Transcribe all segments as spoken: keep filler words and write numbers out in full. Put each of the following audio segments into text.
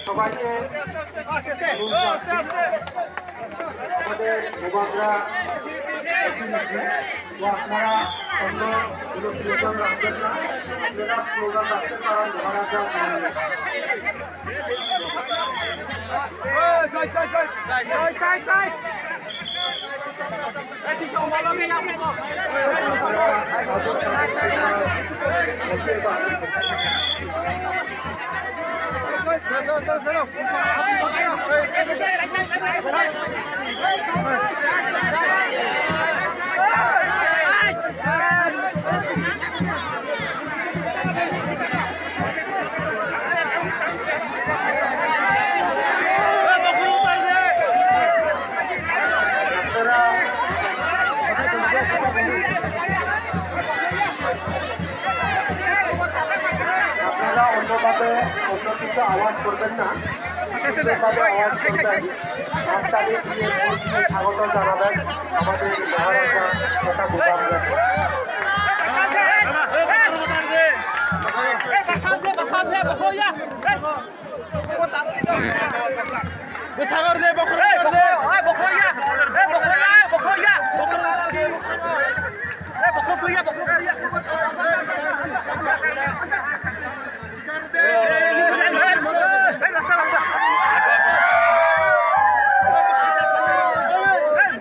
সবাইকে আমাদের যুবকরা, তো আপনারা অন্য কোনো স্লোগান রাখবেন না, আপনারা স্লোগান রাখতে পারেন, মহারাজা। আপনারা অন্যভাবে অন্য কিছু আওয়াজ করবেন না। সুন্দরভাবে আওয়াজ করবেন। হাততালি দিয়ে মঞ্চে স্বাগত জানাবেন আমাদের মহারাজা তথা Gopalganj.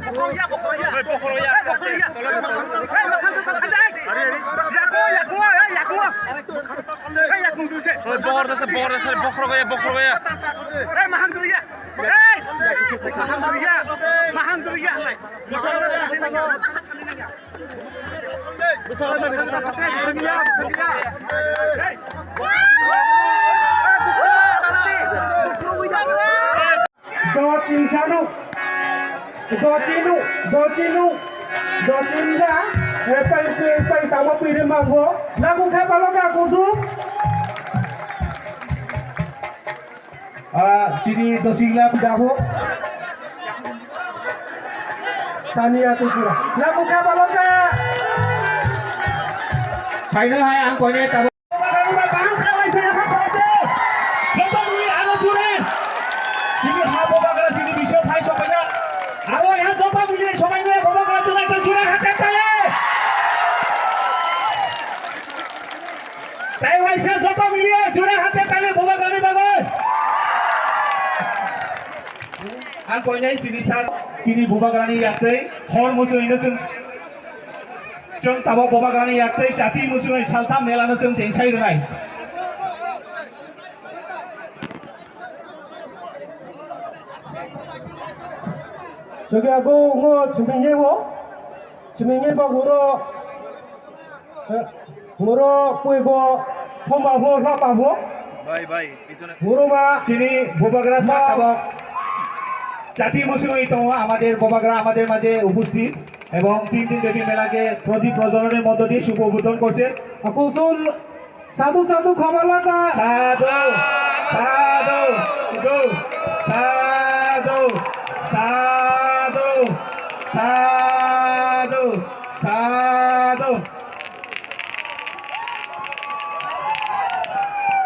Bokhorok ya, bokhorok ya, bokhorok ya. Dochin sanu, dochinu, dochinu, dochin da, eh, pai, pai, pai, tamo pide mango, lagu kha palo ka kusu. Ah, chini dosing lap dabo. Sania Tripura. Lagu kha palo ka. Phaino hai ang koine tabo. Chini ha bobagra chini bising phai sopaina. Aro ha joto mili sopaina bobagra chini ekta jura hate tale. Tai waisa joto mili jura hate tale bobagrani bagwi. Ang koinai chini sal chini bobagrani yaktwi hor muchung ino chwng. Chwng tabok bobagrani yaktwi chati muchungwi saltham melano chwng chengsai rwnai. Chwng yago ngo chwmingye bo, chwmingye bo guro, eh, guro puigo thoma bo, lapa bo. Bai, bai. Muruba chini bobagra sak tabok. Chati muchungwi tongo amader bobagra amader maje uposthit ebong tin din byapi melake prodip projolonir modhyo diye shubho udbodhon korche. Kusul sadhu sadhu khama lata. Sadhu, sadhu, sadhu, sadhu, sadhu, sadhu, sadhu.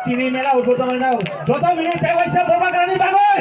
Chini mela udbodhon oi nao. Joto mili tei waisa bobagrani bagwi.